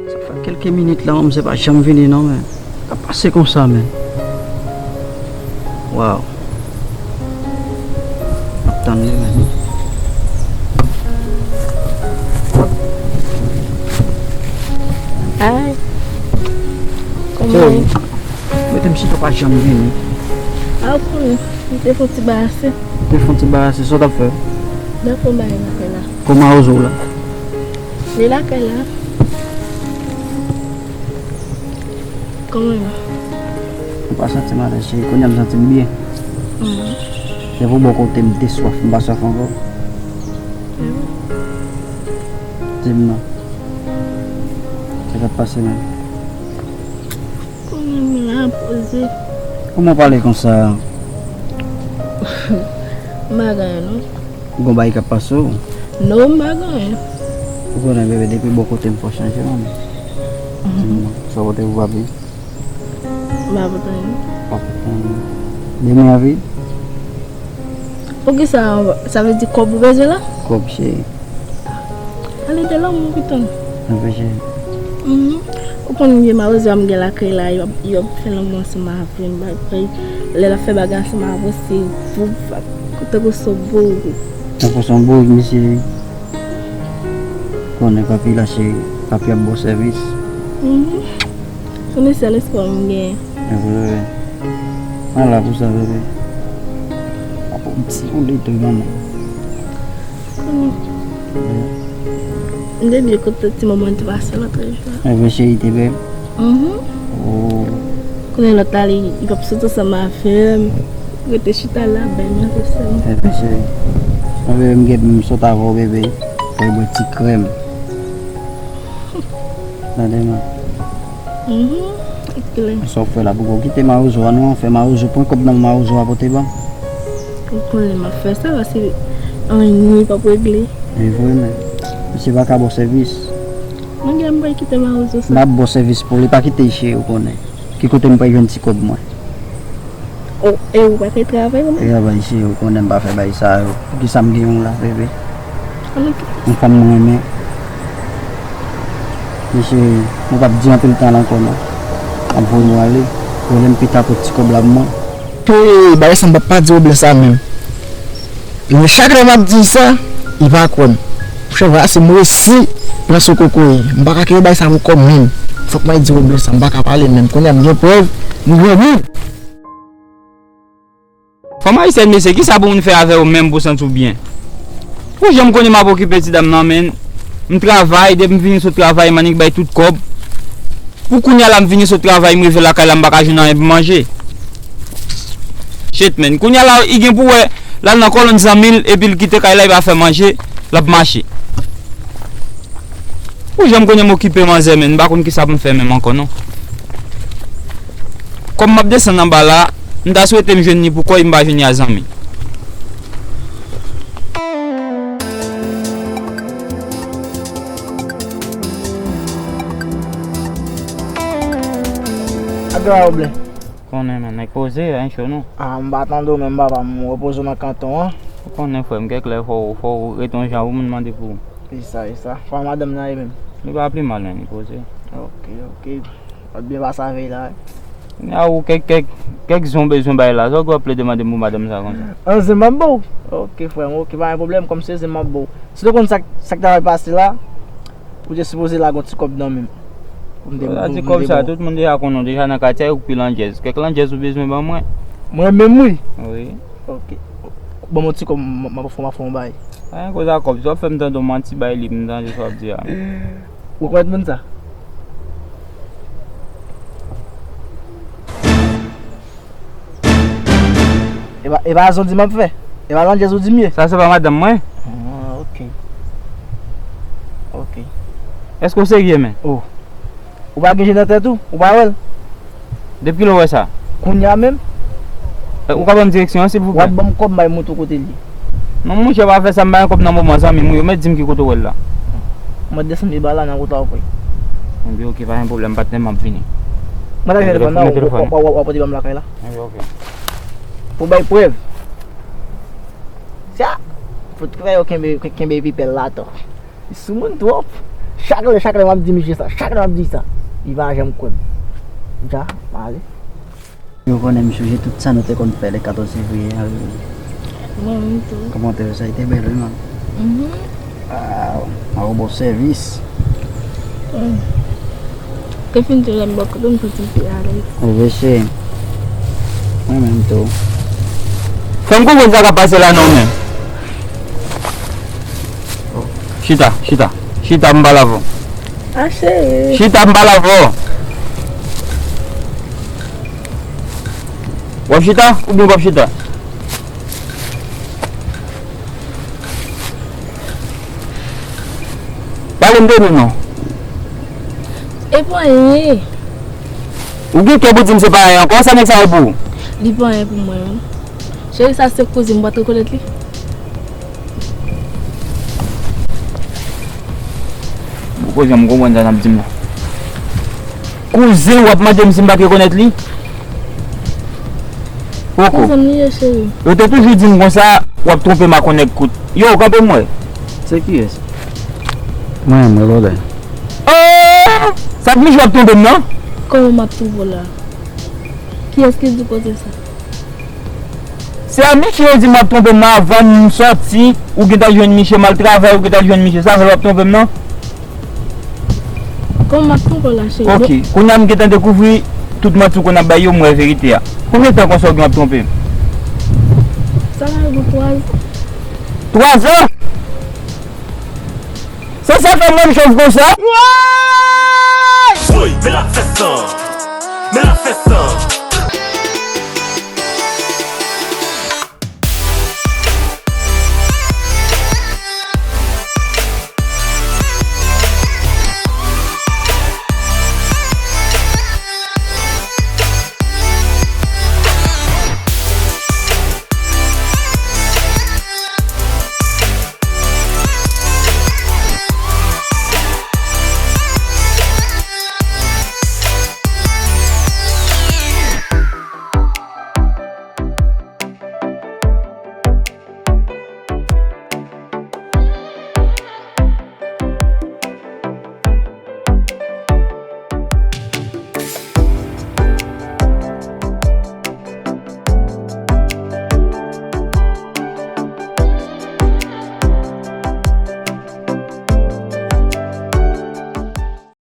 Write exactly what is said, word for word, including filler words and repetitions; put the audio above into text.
Sa fè kèlke minit la, manzè pa janm vini non, men. Sa pase konsa, men. Waw. M ap tann li, men. Ay. Kòman? Cheri, mete m sou twa, pa janm vini. A, w konnen, m te fè yon ti bagay ase. Te fè yon ti bagay ase, sa w t ap fè? M ap fè yon bagay lakay la. Kòman mawozo w la? Li lakay la. Kòman? Ou pa santi m alèz, cheri? Kounye a m santi m byen. Mhm. Depi w bò kote m te swaf, m pa swaf ankò. Mhm. Di m non. Sa k ap pase menm? Kounye a m la poze. Kòman w pale konsa? M pa gen anyen non. Ou gon bagay k ap pase w? Non, m pa gen anyen. Ou konnen, bebe, depi bò kote m fò chanje, manmi. Mhm. Sa w pote pou papi? M pa pote anyen. Pa pote anyen. Demen avi? Poukisa, sa vle di kòb ou bezwen la? Kòb, cheri. Ale de lanmou pito. Anfen, cheri. Mhm. Ou konn vye mawozo a m gen lakay la, yo ap, yo ap fè lanmou ansanm avè m, bay, bay. Lè l ap fè bagay ansanm avè w, se voup, tankou se yon bourik. Tankou se yon bourik, mesye. Konnen papi la, cheri, papi ap ba w sèvis. Mhm. Se yon sèl espwa m gen. Anfen, bebe. Mwen la pou sa, bebe. Apa w di yon de tou, manman. Konnen. M te byen kontan ti moman n te pase lòt jou a. Anfen, cheri, te bèl. Mhm. Oh. Konnen lòt la, li, li p ap sot ansanm avè m. Rete chita la, bay manje sèlman. Anfen, cheri. Anfen, m gen m sot avè w, bebe. Fò w bwè ti krèm. Tande, man. Mhm. Klè. Sa w fè la, poko kite mawozo a non, fè mawozo pran kòb nan mawozo a pote ban. Ou konnen m ap fè sa, paske anyen p ap regle. E vre, men. Misye pa ka ba w sèvis. Mwen gen m pa kite mawozo sa. M ap ba w sèvis pou li, pa kite l, cheri, ou konnen. Ki kote m pral jwenn ti kòb mwen? Oh, e ou pa te travay ou menm? Travay, cheri, ou konnen m pa fè bagay sa yo. Poukisa m gen yon la, bebe? Yon fanm mwen renmen. Men cheri, mwen p ap di anpil tan ankò non. M ap voye w ale. Rele m pita pou ti kòb la pou mwen. Hey, bagay sa m p ap pa di Woblens sa menm. Men chak lè m ap di sa, li pa kwè m. Monchè, vwala si m resi pran sou kokoye. M pa ka kenbe bagay sa pou kò m menm. Fòk m al di Woblens sa, m pa ka pale menm. Kounye a m gen prèv, m granmoun. Fanm ayisyèn, mesye, kisa pou moun fè avè w menm pou w santi w byen? Ou janm konnen m ap okipe ti dam nan, men m travay, depi m vini sot travay, m annik bay tout kòb. Pou kounye a la, m vini sot travay, m rive lakay la, m pa ka jwenn anyen pou manje. Shit, man. Kounye a la, li gen pou wè, l al nan kòlonn zanmi l, epi l kite kay la, li pa fè manje, l ap mache. Ou janm konnen m okipe manzè, men m pa konn kisa pou m fè menm ankò non. Kòm m ap desann anba la, m ta swete m jwenn li pou kò l, m pa jwenn li a zanmi. Ap travay ou byen? Konnen, men nèg poze, anyen cho non. A, m pa tande w menm, papa, m repoze w nan kanton an. Ou konnen, frè m, kèk lè fò w, fò w rete yon jan pou moun mande pou ou. E sa, e sa. Kòman madanm nan ye menm? Li pa pi mal, men li poze. Ok, ok. W ap byen pase avè l la, wi. Kounye a ou kèk, kèk, kèk zen w bezwen bay la, sa w ap plede mande m pou madanm sa konsa? An, zen m ap ba w. Ok, frè m, ok, pa gen pwoblèm, kòm se zen m ap ba w. Si w te konn sa k, sa k ta pral pase la, ou te sipoze lage yon ti kòb nan men m. Pou m te, sa pou di m kòb te sa, ba w. Tout moun deja konnen w deja nan katye a, ou pi landjèz. Kèk landjèz ou bezwen ban mwen? Mwen menm, wi. Wi. Ok. Ban m yon ti kòb, m, m ap fè, m ap fè yon bagay. Pa gen koz a kòb, si w ap fè m tande w manti bay li, m tande sa w ap di a. Ou rekonèt moun sa? E pa, e pa sa w di m ap fè? E pa landjèz ou di m ye? Sa se pa madanm mwen? Ah, ok. Ok. Èske w serye, men? Oh. Ou pa gen je nan tèt ou? Ou pa wè l? Depi kilè w wè sa? Kounye a menm. Eh, ou ka ban m direksyon an, silvouplè? W ap ban m kòb, m bay montre w kote l ye. Non, monchè, pa fè sa, m pa gen kòb nan moman, zanmi m, wi, ou mèt di m ki kote w wè l la. Mwen desann pi ba la nan wout la, w ap wè. Ebyen, ok, pa gen pwoblèm, patnè, m ap vini. Mwen ta gen telefòn nan, w, w, w, w ap pote ban m lakay la. Ebyen, ok. Pou bay prèv. Sa, fout krè yo kenbe, kenbe epi pèl la atò. Li sou moun twòp. Chak lè, chak lè m ap di misye sa, chak lè m ap di sa, li pa janm kwè m. Dja, m ale. Yo konnen m sonje tout sa nou te konn fè le katòz fevriye a, wi. Mwen menm tou. Kòmantè yo sa, yo te bèl, wi, man. Mhm. Ah, mwen ba w bon sèvis. Mm. Te fin tou lè m bò kote m santi m pi alèz. Wi, cheri. Mwen menm tou. Fè m konprann sa k ap pase la non, men. Chita, chita. Chita, m pale avè w. Ah, cheri. Chita, m pale avè w. W ap chita oubyen w p ap chita? Pale m de nou non. E pa anyen. Ou gen kè pou di m se pa anyen ankò, sa nèg sa ye pou ou? Li pa anyen pou mwen, non. Cheri, sa se kouzin m, ou pa t rekonèt li? Bon, kouzin, m konprann sa n ap di m nan. Kouzen, w ap mande m si m pa t rekonèt li? Poko. Kouzen m li ye, cheri. Yo te toujou di m konsa, w ap twonpe m ak yon nèg kout. Yo, kanpe m wè. Se kiyès? Mwen, mwen, Lolè. Oh! Sa k miche w ap twonpe m nan? Kòman m ap twonpe w la? Kiyès ki di w koze sa? Se a misye yo di m w ap twonpe m nan, avan m sòti, ou gentan jwenn misye, m al travay, ou gentan jwenn misye, sa fè w ap twonpe m nan? Kòman m ap twonpe w la, cheri? Ok, kounye a m gentan dekouvri tout manti w konn ap bay yo, m wè verite a. Konbyen tan konsa w gen w ap twonpe m? Sa va gen twa zan. Twa zan? Se sa fè m menm chòv konsa? Woy! Men l ap fè san. Men l ap fè san.